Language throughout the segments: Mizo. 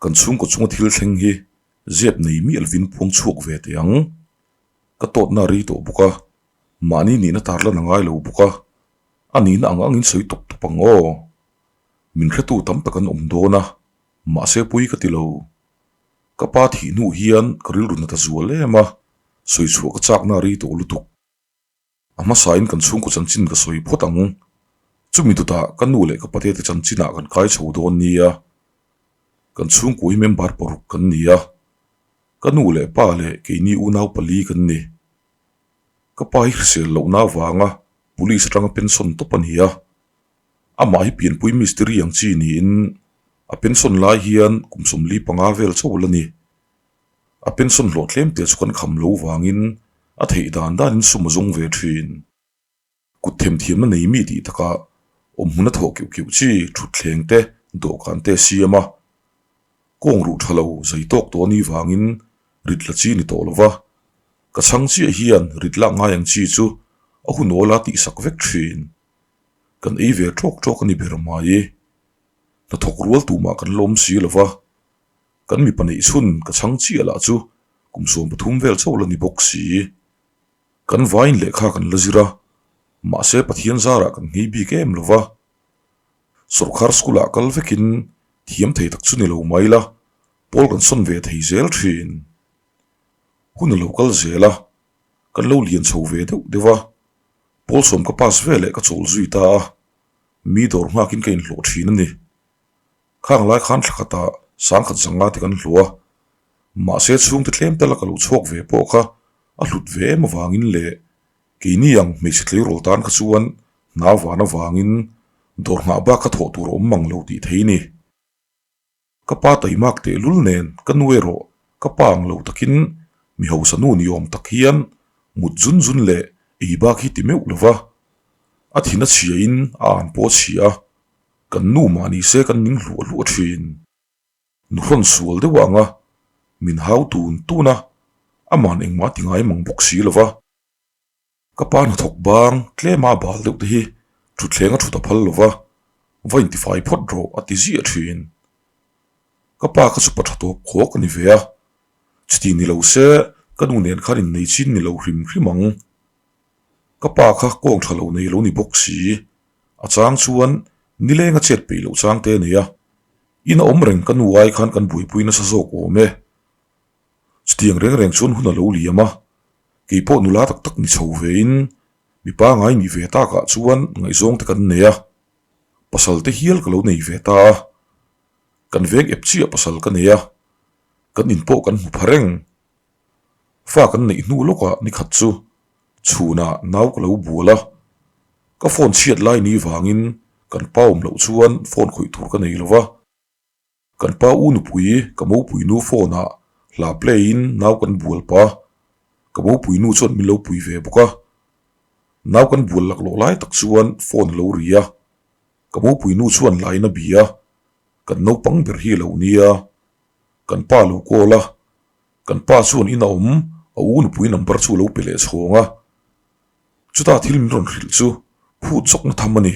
Kan chhungkaw chunga thil thleng hi zep nei miah lovin puang chhuak ve teh ang. Ka tawtna a rei tawh bawk a, mahni nihna tarlan a ngai lo bawk a, a nihna ang angin sawi tawp tawp ang aw. Min hretu tam tak an awm dawn a, mahse pui ka ti lo. Ka pa thih hnu hian ka rilru nat a zual em a, sawi chhuah ka chakna a rei tawh lutuk. A hmasain kan chhungkaw chanchin ka sawi phawt ang. Chumi dawtah ka nu leh ka pate te chanchinah kan kai chho dawn nia. Kan chhungkaw hi member paruk kan ni a. Ka nu leh pa leh keini unau pali kan ni. Ka pa hi hrisel lohna avanga police atanga pension tawp a ni a. Amah hi pianpui mistiri ang chi niin a pension lai hian kum 45 vel chauh la ni. A pension hlawh tlem te chu kan kham lo vangin a theih dan danin sum a zawng ve thin. Kut themthiamna nei mi tih takah awmhmun a thawh keuh keuh chi thutthleng te, dawhkan te a siam a. Kawng ruh tha lo zai tawk tawh a nih vangin rit la chi ni tawh lo va, ka chhang chiah hian rit lak ngai ang chi chu a hun awl a tihsak vek thin. Kan ei ve tawk tawk a ni ber mai. Hnathawk rual tumah kan la awm si lo va. Kan mipa neih chhun ka chhang chiah lah chu kum 13 vel chauh la ni bawk si. Kan vain lehkha kan la zir a, mahse Pathian zarah kan nghei bik em lo va. Sawrkhar school ah kal vekin thiam thei tak chu ni lo mai la, pawl kan sawn ve thei zel thin. Hun a lo kal zel a, kan lo lian chho ve deuh deuh a, pawl sawm ka pass veleh ka chawl zui ta a, mi dawr nghakin ka inhlawh thin a ni. Khang lai khan thla khatah sangkhat zanga te kan hluh a, mahse chhungte tlem tala ka lo chhuak ve pawh kha a hlut ve em avangin leh keini ang hmeichhe tleirawl tan kha chuan hna van avangin dawr nghah bak kha thawh tur a awm mang lo tih thei ni. Ka pa taimak tehlul nen ka nu erawh ka pa ang lo takin mi hausa nu ni awm tak hian mut zun zun leh ei bak hi ti meuh lo va, a thin a chhiain a an pawh a chhia a. Kan nu mah ni se kan ning hluah hluah thin. Nu hrawn sual deuh ang a, min hau tun tun a, aman engmah ti ngai mang bawk si lo va. Ka pa hnathawk bang tlema a bal deuh te hi thutthleng a thut a phal lo va, va intifai phawt rawh a ti ziah thin. Ka pa kha chu pa tha tawp khawk a ni ve a, chuti ni lo se ka nu nen khan innei chin ni lo hrim hrim ang. Ka pa kha kawng tha lo nei lo ni bawk si, A chang chuan nileng a chet peih loh chang te a nei a, in a awm reng ka nu ai khan kan buaipui nasa zawk awm e. Chutiang reng reng chuan hun a lo liam a, keipawh nula tak tak ni chho vein mipa ngai nih ve takah chuan ngaihzawng te kan nei a, pasal te hial ka lo nei ve ta a, kan veng ep chiah pasal ka nei a, kan in pawh kan hmu pha reng. Fa kan neih hnu lawkah nikhat chu Chhunah nau ka lo bual a, ka phone chhiat lai ni vangin kan pa awm loh chuan phone khawih tur ka nei lo va. Kan pa u nupui ka mopui nu phone ah hla play in nau kan bual pa, ka mopui nu chuan min lo pui ve bawk a. Nau kan bual laklawh lai tak chuan phone a lo ri a, ka mopui nu chuan line a bia, kan naupang ber hi a lo nia, kan pa lo call a. Kan pa chuan in a awm, a u nupui number chu a lo pe leh chhawng a. Chutah thil min rawn hrilh chu phut chawkna tham a ni.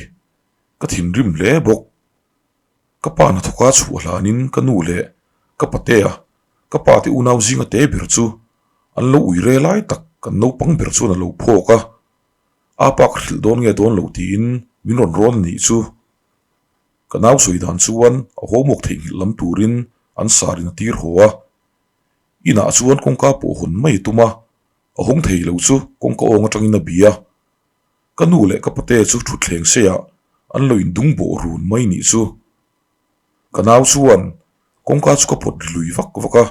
Ka thinrim hle bawk. Ka pa hnathawka chhuah hlanin ka nu leh ka patea, ka pa te unau zinga te ber chu an lo ui re lai tak kan naupang ber chuan a lo phawk a. A pa ka hrilh dawn nge dawn lo tiin min rawn rawn a nih chu. Ka nau sawi dan chuan a homework theihnghilh lam turin an sarin a tir haw a. Inah chuan kawngka pawh hawn mai a tum a, a hawng thei lo chu kawngka awng atangin a bia a. Ka nu leh ka pate chu thutthleng seiah an lo indung bawh run mai nih chu. Ka nau chuan kawngka chu ka pawt ri lui vak vak a,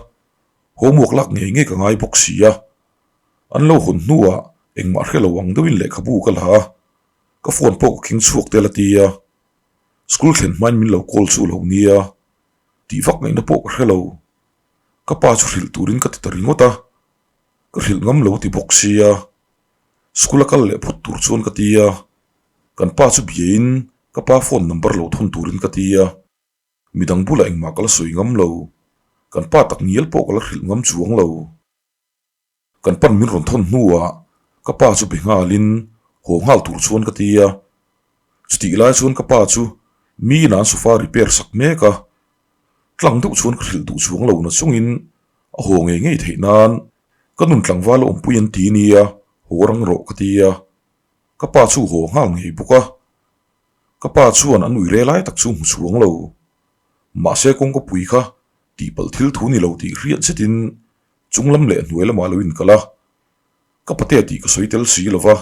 homework lak ngei ngei ka ngai bawk si a. An lo hawn hnuah engmah hre lo ang deuhin lehkhabu ka la a, ka phone pawh ka khing chhuak tel a ti a. School thlen hmain min lo call chu lo nia, tih vak ngaihna pawh ka hre lo. Ka pa chu hrilh turin ka ti ta ringawt a, ka hrilh ngam lo ti bawk sia, school a kal leh phawt tur chuan ka ti a, kan pa chu biain ka pa phone number lo thawn turin ka ti a, midang bulah engmah ka la sawi ngam lo, kan pa tak ngial pawh ka la hrilh ngam chuang lo. Kan pan min rawn thawn hnuah ka pa chu be nghalin haw nghal tur chuan ka ti a. Chutih lai chuan ka pa chu mi inah an sofa repair sak mek a. Tlang deuh chuan ka hrilh duh chuang lo na chungin a haw ngei ngei theih nan ka nun tlangval a awmpui an ti nia, haw rang rawh ka ti a. Ka pa chu haw nghal ngei bawk a. Ka pa chuan an ui re lai tak chu hmu chuang lo. Mahse kawngka pui kha tihpalh thil thu ni lo tih hriat zetin chung lam leh hnuai lamah lo inkal a. Ka pate tih ka sawi tel si lo va.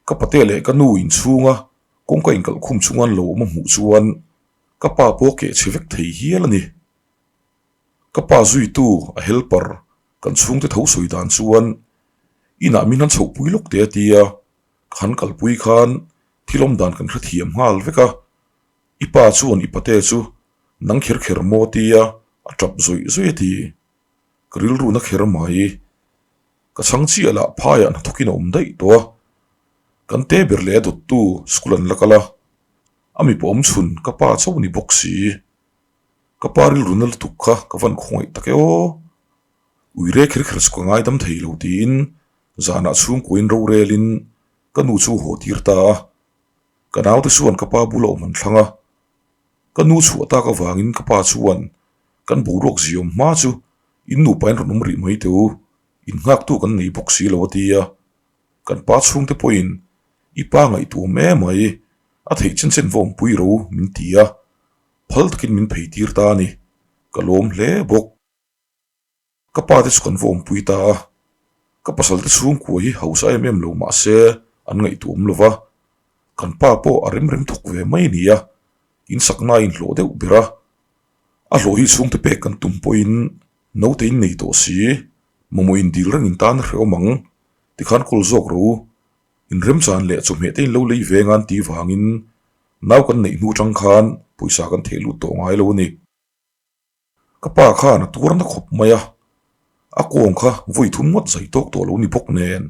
Ka pate leh ka nu inchhunga kawngka inkalh khum chunga an lo awm a hmuh chuan ka pa pawh keh chhe vek thei hial a ni. Ka pa zuitu a helper kan chhungte tho sawi dan chuan inah min han chhohpui lawk teh a ti a, ka han kalpui khan thil awm dan kan hrethiam nghal vek a, i pa chuan i pate chu nang kher kher maw tia a tap zawih zawih a ti. Ka rilru na kher mai. Ka chhang chiah lah phaiah hnathawkin a awm daih tawh a, kan te ber leh a dawttu school an la kal a, a mipa awm chhun ka pa chauh ni bawk si. Ka pa rilru na lutuk kha ka van khawngaih tak e aw. Ui re kher kher chu ka ngaidam thei lo tiin zanah chhungkuain rorelin ka nu chu haw tir ta a. Ka naute chuan ka pa bula awm an thlang a. Ka nu chhuah tak avangin ka pa chuan kan boruak ziawm hma chu in nupain rawn awm rih mai teh u, in nghaktu kan nei bawk si lo a ti a. Kan pa chhungte pawhin i pa ngaihtuah em mai, a theih chen chen va awmpui ro min ti a. Phal takin min phei tir ta a ni. Ka lawm hle bawk. Ka pa te chu kan va awmpui ta a. Ka pasal te chhungkua hi hausa em em lo mah se an ngaihtuah awm lo va. Kan pa pawh a rem rem thawk ve mai a ni a, insakna a inhlawh deuh ber a. A hlawh hi chhungte pek kan tum pawhin naute in nei tawh si, mamawh indil rengin tan a hrehawm ang, tikhan kawl zawk rawh u. Inremchan leh chawhmeh te in lo lei ve ngan tih vangin nau kan neih hnu atang khan pawisa kan theh lut tawh ngai lo a ni. Ka pa khan a tuar na khawp mai a, a kawng kha vawi thum ngawt zai tawk tawh lo ni bawk nen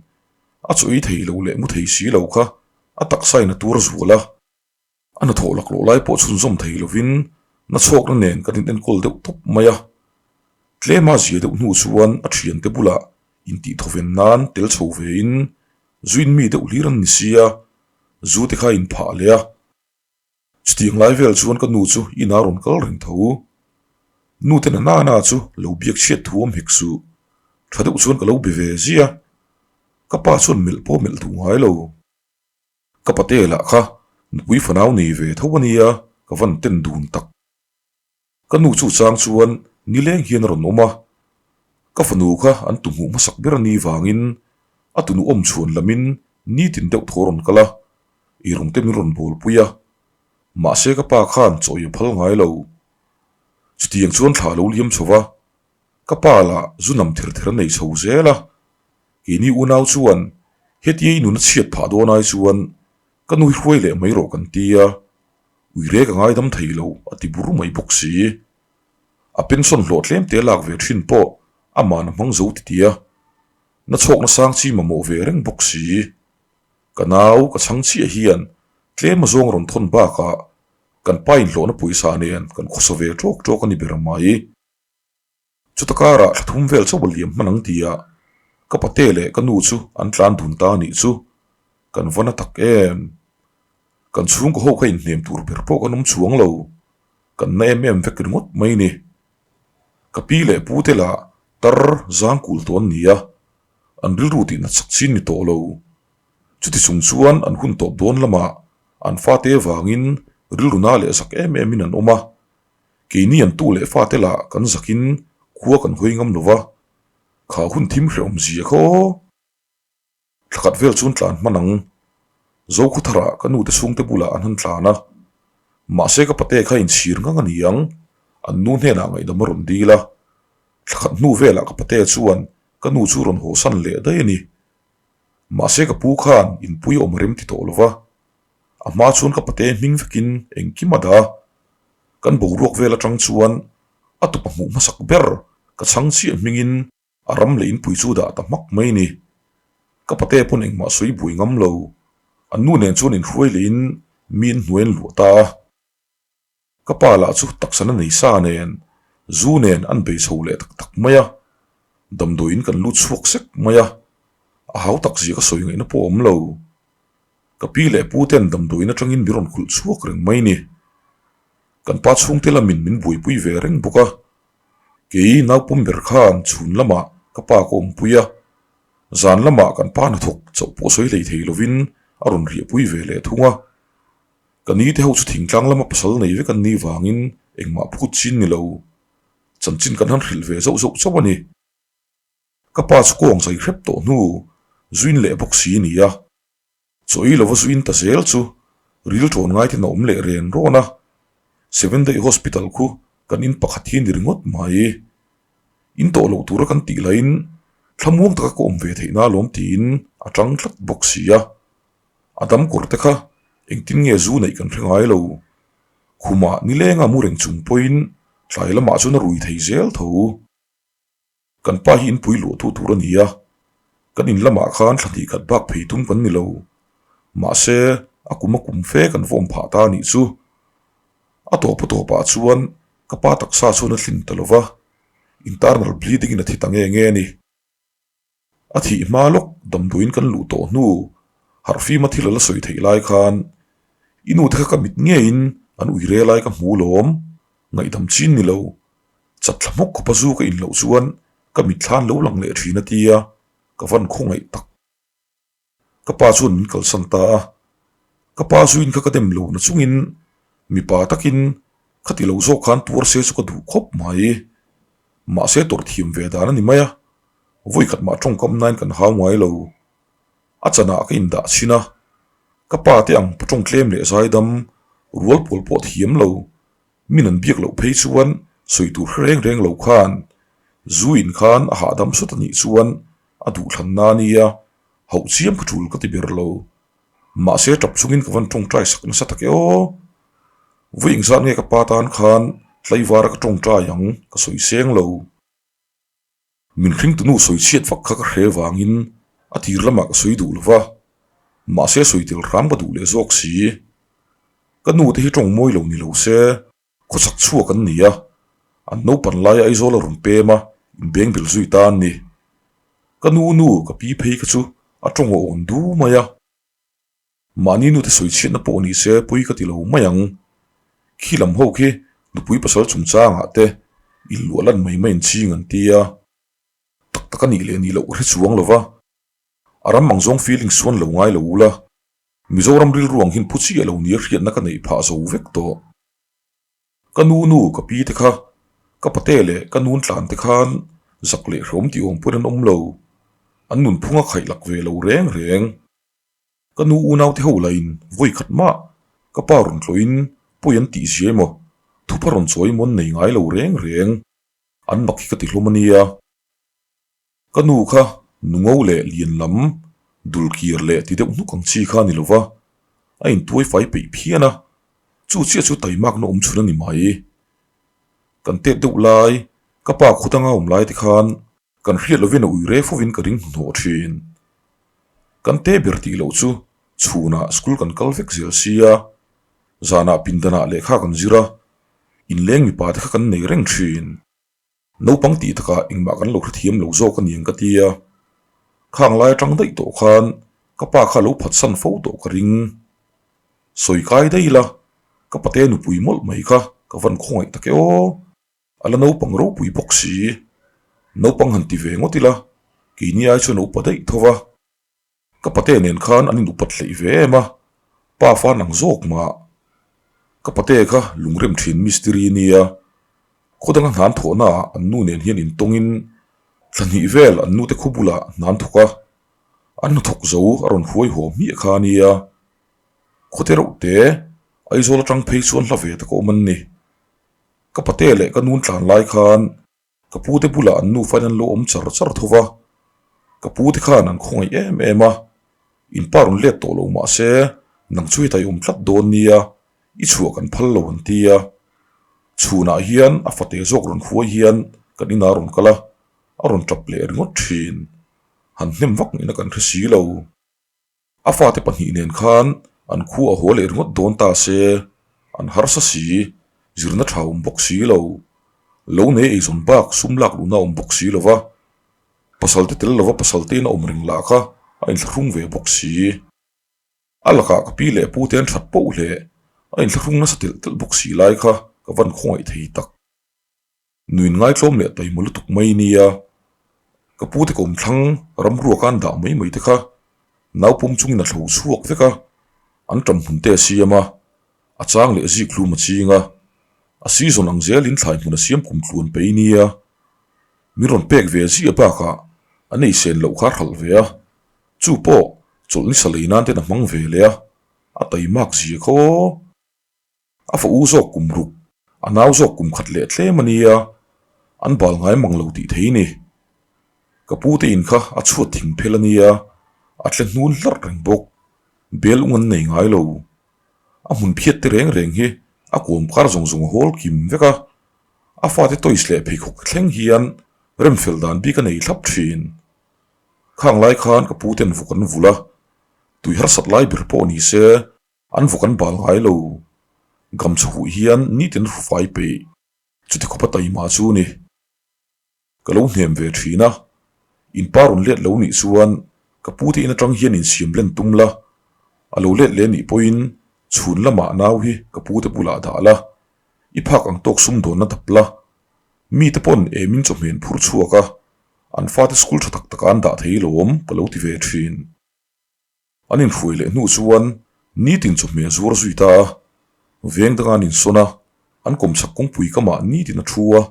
a chaw ei thei lo leh mu thei si lo kha a taksa in a tuar zual a. A hnathawh laklawh lai pawh chhunzawm thei lovin nachhawkna nen kan inenkawl deuh tawp mai a. Tlema zia deuh hnu chuan a thiante bulah intihthawen nan tel chho vein zuin mi deuh hlir an ni sia, zu te kha a inphah leh a. Chutiang lai vel chuan ka nu chu inah rawn kal reng tho. Nu te na nana chu lo biak chhiat thu awm hek suh. Tha deuh chuan ka lo be ve zia. Ka pa chuan melh pawh melh duh ngai lo. Ka pate lah kha nupui fanau nei ve tho a nia, ka van ten dun tak. Ka nu chu chang chuan nileng hian a rawn awm a, ka fanu kha an tu hmuh hmasak ber a ni vangin a tunu awm chhuan lamin nitin deuh thaw a rawn kal a, eirawng te min rawn bawlpui a, mahse ka pa khan chaw ei a phal ngai lo. Chutiang chuan thla a lo liam chho va, ka pa lah zu nam ther ther a nei chho zel a, keini unau chuan hetia i nun a chhiat phah dawn ai chuan ka nui hruai leh mai rawh kan ti a. Ui rek a ngaidam thei lo a ti bur mai bawk si. A pension hlawh tlem te lak ve thin pawh aman a hmang zo ti tia. Na chhawkna sang chi mamawh ve reng bawk si. Ka nau ka chhang chiah hian tlem a zawng rawn thawn bakah kan pa inhlawhna pawisa nen kan khawsa ve tawk tawk a ni ber mai. Chuta karah thla thum vel chauh a liam hman ang tia ka pate leh ka nu chu an tlan dun ta anih chu kan va na tak em. Kan chhungkaw ho kha inhnem tur ber pawh kan awm chuang lo, kan na em em vek ringawt mai ni. Ka pi leh pu te lah tar zang kul tawh an ni a, an rilru tih nat sak chin ni tawh lo. Chuti chung chuan an hun tawp dawn lamah an fate avangin rilru na leh zak em em in an awm a, Keini an tu leh fate lah kan zakin khua kan hawi ngam lo va, kha hun thim hrehawm zia kha aw. Thlakhat vel chuan tlan hman ang. Zokhawtharah ka nute chhungte bulah an han tlan a, mahse ka pate kha inchhir ngang a ni ang, an nu hnenah ngaihdam a rawn dil a. Thlakhat hnu velah ka pate chuan ka nu chu rawn hawsan leh daih a ni. Mahse ka pu khan inpui a awm rem ti tawh lo va, a hma chuan ka pate hming vekin engkim a dah a. Kan boruak vel atang chuan a tupa hmuh hmasak ber ka chhang chiah hmingin a ram leh inpui chu dah ta hmak mai ni. Ka pate pawn engmah sawi buai ngam lo. An nu nen chuan inhruai lehin mi an hnuai an luah ta a. Ka pa lah chu taksa na nei sa nen zu nen an bei chho leh tak tak mai a. Damdawiin kan lut chhuak sek mai a. A hau tak zia ka sawi ngaihna pawh a awm lo. Ka pi leh pu ten damdawiin atangin min rawn khulh chhuak reng mai ni. Kan pa chhungte lamin min buaipui ve reng bawk a. Kei naupawm ber khan chhun lamah ka pa ka awmpui a, zan lamah kan pa hnathawk chauh pawh sawi hlei thei lovin a rawn riahpui ve leh thung a. Ka ni te ho chu thingtlang lama pasal nei vek an nih vangin engmah phut chin ni lo. Chanchin kan han hrilh ve zauh zauh chauh a ni. Ka pa chu kawng zai hrep tawh hnu zuin leh bawk si a ni a. Chaw ei lova zuin ta zel chu ril ṭawn ngai ten a awm leh ren rawn a. Seven Day Hospital khu kan in pakhat hi a ni ringawt mai. In tawh loh tura kan tih laiin thlamuang taka ka awm ve theih na alawm tiin a ṭang tlat bawk si a. A dam kawr te kha engtin nge zu neih kan hre ngai lo. Khumah nilenga mu reng chung pawhin tlai lamah chuan a rui thei zel tho. Kan pa hi inpui luah tu tur a ni a, kan in lamah khan thla hnih khat bak phei tum kan ni lo. Mahse, a kum a kum fe kan vawm phah ta a nih chu. A tawp a tawpah chuan ka pa taksa chuan a thlin ta lo va, internal bleeding in a thi ta nge nge a ni. A thih hma lawk damdawiin kan luh tawh hnu harhfima thil a la sawi theih lai khan i nu te kha ka mit ngeiin an ui re lai ka hmu lawm, ngaihdam chin ni lo. Chat thla hmawk khawpa zu ka in loh chuan ka mit thlan lo lang leh thin a ti a, ka van khawngaih tak. Ka pa chuan min kalsan ta a, ka pa zuin kha ka dem lo na chungin mipa takin khati lo zawk khan tuar se chu ka duh khawp mai. Mahse tawrh thiam ve dan a ni mai a, vawi khat mah tawngkam nain kan hau ngai lo. A chanah ka indah chhin a, ka pa te ang patawng tlem leh zaidam rual pawl pawh thiam lo. Min an biak loh phei chuan sawi tur hre reng reng lo khan zu in khan a hahdam sawt a nih chuan a duhthlan na nia, hauh chiam ka tul ka ti ber lo. Mahse tap chungin ka van tawngtai sak nasa tak e aw. Vawi engzat nge ka pa tan khan tlaivara ka tawngtai ang ka sawi seng lo. Min hringtunu sawi chhiat vak kha ka hre vangin a tir lamah ka sawi duh lo va, mahse sawi tel hram ka duh leh zawk si. Ka nu te hi tawng mawi lo ni lo se, khawchhak chhuak an ni a, an naupan laia Aizawl a rawn pem a, inbeng bel zui ta an ni. Ka nu nu ka pi phei kha chu a tawng a awn du mai a. Mahni nute sawi chhiatna pawh ni se pui ka ti lo mai ang. Khi lam ho khi nupui pasal chungchangah te inluah lan mai mai in ching an ti a. Tak tak a nih leh nih loh ka hre chuang lo va. A ram ang zawng feeling suan lo ngai lo ula. Mizoram rilru ang hin phu chiah lo nia hriatna ka neih phah zo vek tawh. Ka nu nu ka pi te kha, ka pate leh ka nun tlan te khan zak leh hreawm tih awm pawhin an awm lo. An nunphung a khaih lak ve lo reng reng. Ka nu unaute ho lahin vawi khat mah ka pa rawn tlawhin pawi an tih zia emaw thupa rawn chawi emaw an nei ngai lo reng reng, an mak hi ka ti hlawm a nia. Ka nu kha nu ngo leh lian lam dul kir leh ti deuh hnuk ang chi kha a ni lo va, a intuai fai peih phian a, chu chiah chu taimakna awm chhun a ni mai. Kan tet deuh lai, ka pa khawdanga awm lai te khan Kan hriat lovin a ui re fovin ka ring hnuhnawh thin. Kan te ber tih loh chu chhunah school kan kal vek zel sia, zanah pindanah lehkha kan zir a, inleng mipa te kha kan nei reng thin. Naupang tih takah engmah kan lo hrethiam lo zawk a niang ka ti a, khang lai atang daih tawh khan ka pa kha lo phatsan fo tawh ka ring. Sawi kai daih ila, ka pate nupui mawlh mai kha ka van khawngaih tak e aw. A la naupang ropui bawk si. Naupang han ti ve ngawt ila, keini ai chuan a upa daih tho va. Ka pate nen khan an inupat hleih ve em a, pa fan ang zawk mah. Ka pate kha lungrem thin mistiri a nia, khaw danga hnan thawhnaah an nu nen hian intawngin thla hnih vel an nute khu bulah hnan thawk a, an hnathawk zo a rawn hruai haw hmiah kha a nia. Khawte reuh te, Aizawl atang phei chuan hla ve tak a awm an ni. Ka pate leh ka nun tlan lai khan ka pute bulah an nufa in an lo awm char char tho va, ka pute khan an khawngaih em em a, in pa rawn let tawh lo mah se nang chu hetah i awm tlat dawn nia, i chhuah kan phal lo an ti a. Chhunah hian a fate zawk rawn huai hian kan inah a rawn kal a, a rawn tap leh ringawt thin. Han hnem vak ngaihna kan hre si lo. A fate pahnih nen khan an khu a haw leh ringawt dawn ta se, an harsa si, zirna tha awm bawk si lo, lo nei eizawn bak sum lak luhna awm bawk si lo va, pasalte tel lova pasalte in a awm reng lah kha a inthlahrung ve bawk si. A lakah ka pi leh pu te an that poh leh a inthlahrung nasa telh telh bawk si lai kha. ka van khawngaih thei tak. Nuin ngaitlawm leh taima lutuk mai nia. Ka pu te kawmthlang ramruaka an dah mai mai te kha naupawm chungin a thlo chhuak vek a, an ṭam hmun te a siam a, a chang leh zik hlum a ching a, a season ang zelin thlai hmun a siam kum tluan pei nia. Min rawn pek ve ziah bakah a nei sen loh kha a hralh ve a, chu pawh chawlhni sa lei nan ten a hmang ve leh a, a taimak zia khaw. A fa u zawk kum ruk, a nau zawk kum khat leh tlem a nia, an bal ngai mang lo tih thei ni. Ka pu te in kha a chhuat thing phel a nia, a tle hnun hlarh reng bawk. Bel ung an nei ngai lo. A hmun phiat te reng reng hi a kuam kar zawng zawng a hawl kim vek a, a fate toys leh pheikhawk thleng hian remfel dan bik a nei thlap thin. Khang lai khan ka pu ten vawk an vulh a, tui harsat lai ber pawh ni se, An vawk an bal ngai lo. Gam chhuh hian nitin hrufai peih. Chuti khawpa taima chu ni. Ka lo hnem ve thin a. In pa rawn let lo nih chuan ka pu te in atang hian insiam len tum la. A lo let leh nih pawhin chhun lamah nau hi ka pu te bulah dah la. I phak ang tawk sum dawnna dap la. Mi te pawn emin chawhmeh an phur chhuak a. An fate school tha tak takah an dah thei lawm ka lo ti ve thin. An inhruai leh hnu chuan nitin chawhmeh a zuar zui ta a, veng danga an insawn a, an kawmchhak kawngpui kamah nitin a thu a,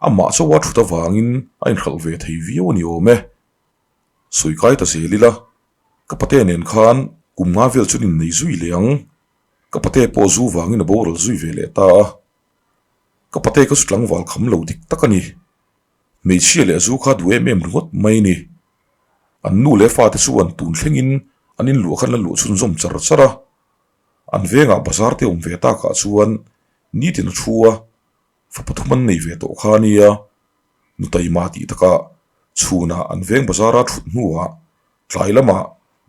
amah chauha thut avangin a inhralh ve thei viau a ni awm e. Sawi kai ta zel ila, ka pate nen khan kum nga vel chuan innei zui leh ang, ka pate pawh zu vangin a boral zui ve leh ta a. Ka pate ka chu tlangval kham lo dik tak a ni. Hmeichhia leh zu kha duh em em ringawt mai a ni. An nu leh fate chuan tun thlengin an inluah khan la luah chhunzawm char char a. An vengah bazar te awm ve takah chuan nitin a thu a, fa pathum an nei ve tawh kha a nia. Nu taima tih takah chhunah an veng bazara thut hnuah tlai lamah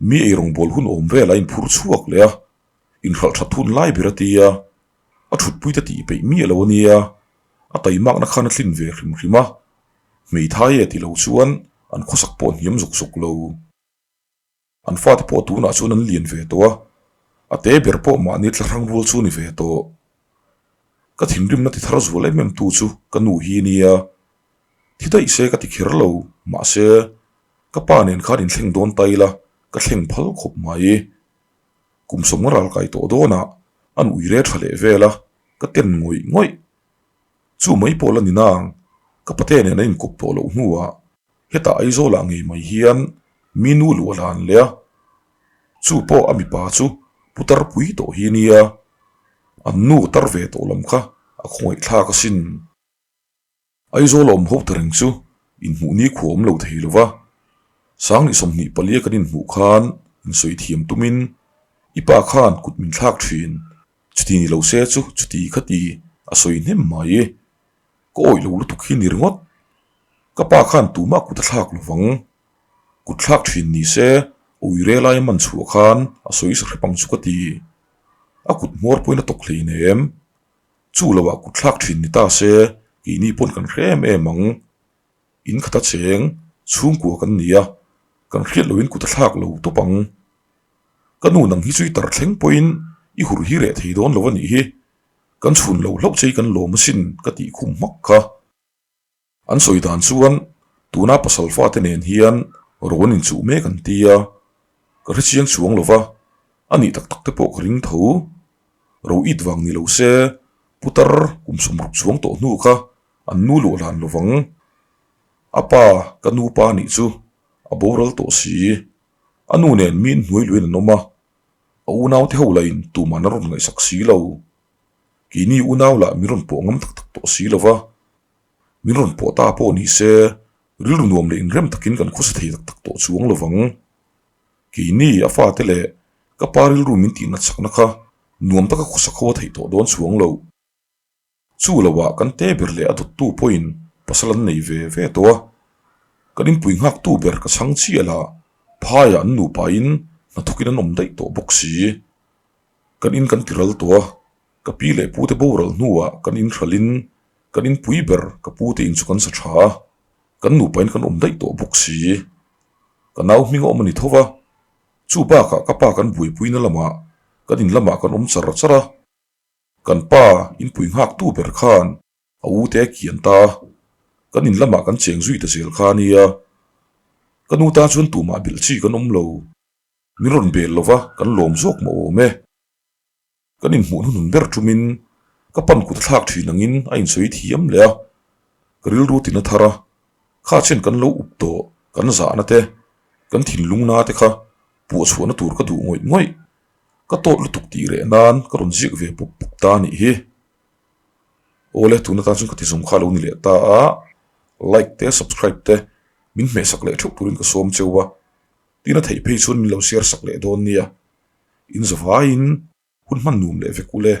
mi eirawngbawl hun awm velah a inphur chhuak leh a, inhralh that hun lai ber a ti a, a thutpui te tih peih miah lo a nia. A taimakna khan a thlin ve hrim hrim a, hmeithai e ti lo chuan an khawsak pawh hniam zuk zuk lo. An fate pawh tunah chuan an lian ve tawh a, a te ber pawh mahni thlahrang rual chu a ni ve tawh. Ka thinrimna ti thar zual em em tu chu ka nu hi a nia. Thi daih se ka ti kher lo, mahse ka pa nen khan inthleng dawn ta ila ka thleng phal khawp mai. Kum sawmnga ral kai tawh dawnah an ui re tha leh vel a, ka ten ngawih ngawih. Chu mai pawh la ni nang, ka pate nen an inkawp tawh loh hnuah hetah Aizawlah ngei mai hian mi nu luh a hlan leh a. Chu pawh a mipa chu putar pui tawh hi a nia, an nu tar ve tawh lam kha a khawngaih thlak asin. Aizawl a awm ho ta reng chu inhmuh ni khuah awm lo thei lo va, Sangni 24 kan inhmuh khan insawi thiam tumin i pa khan kut min thlak thin, chuti ni lo se chu chuti kha ti a sawi hnem mai. Ka awih lo lutuk hi ni ringawt. Ka pa khan tumah kut a thlak lo vang. Kut thlak thin ni se awire laia man chhuah khan a sawi sa hrep ang chu ka ti. A kut hmuar pawhin a tawk hleinem. Chu lo ah kut thlak thin ni ta se keini pawn kan hre em em ang. In khata cheng chhungkua kan ni a, kan hriat loin kut a thlak lo tawp ang. Ka nu nang hi chu i tar thleng pawhin i hur hi reh thei dawn lo a nih hi. Kan chhun lo hlauh che i kan lawm asin ka tih khum hmak kha. An sawi dan chuan tuna pasal fate nen hian ro an inchuh mek an ti a, ka hre chiang chuang lo va, a nih tak tak te pawh ka ring tho. Ro it vang ni lo se putar kum 60 chuang tawh hnu kha an nu luah hlan lo vang. A pa ka nu pa nih chu a boral tawh si. A nu nen mi inhnuai luiin an awm a, a unaute ho lahin tuman an rawn ngaihsak si lo. Keini unau lah min rawn pawh ngam tak tak tawh si lo va. Min rawn pawh ta pawh ni se, rilru nuam leh inrem takin kan khawsa thei tak tak tawh chuang lo vang. Keini a fate leh ka pa rilru min tih natchakna kha nuam taka khawsa kho a theih tawh dawn chuang lo. Chu loah kan te ber leh a dawttu pawhin pasal an nei ve ve tawh a. Kan inpui nghaktu ber ka chhang chiah lah phaiah an nupain hnathawkin an awm daih tawh bawk si. Kan in kan ti ral tawh a, ka pi leh pute boral hnuah kan in hralhin kan inpui ber ka pute in chu kan sa tha a, kan nupain kan awm daih tawh bawk si. Ka nau hming a awm a ni tho va, chu bakah ka pa kan buaipuina lamah kan in lamah kan awm char char a. Kan pa inpui nghaktu ber khan a u te a kian ta a, kan in lamah kan cheng zui ta zel kha a nia. Ka nu tan chuan tumah bilh chi kan awm lo. Min rawn bel lova kan lawm zawk mah awm e. Kan inhmuh hnuhnun ber tumin ka pan kut thlak thin angin a insawi thiam leh a, ka rilru tina thar a, kha chen kan lo up tawh kan zahna te, kan thinlungna te kha puahchhuahna tur ka duh ngawih ngawih. Ka tawt lutuk tih reh nan ka rawn ziak ve pup pup ta a nih hi. Awle tuna tan chuan ka ti zawm kha a lo ni leh ta a, like te subscribe te min hmehsak leh theuh turin ka sawm cheu a, tina theih phei chuan min lo share sak leh dawn nia. In zavaiin hun hman nuam leh vek ule.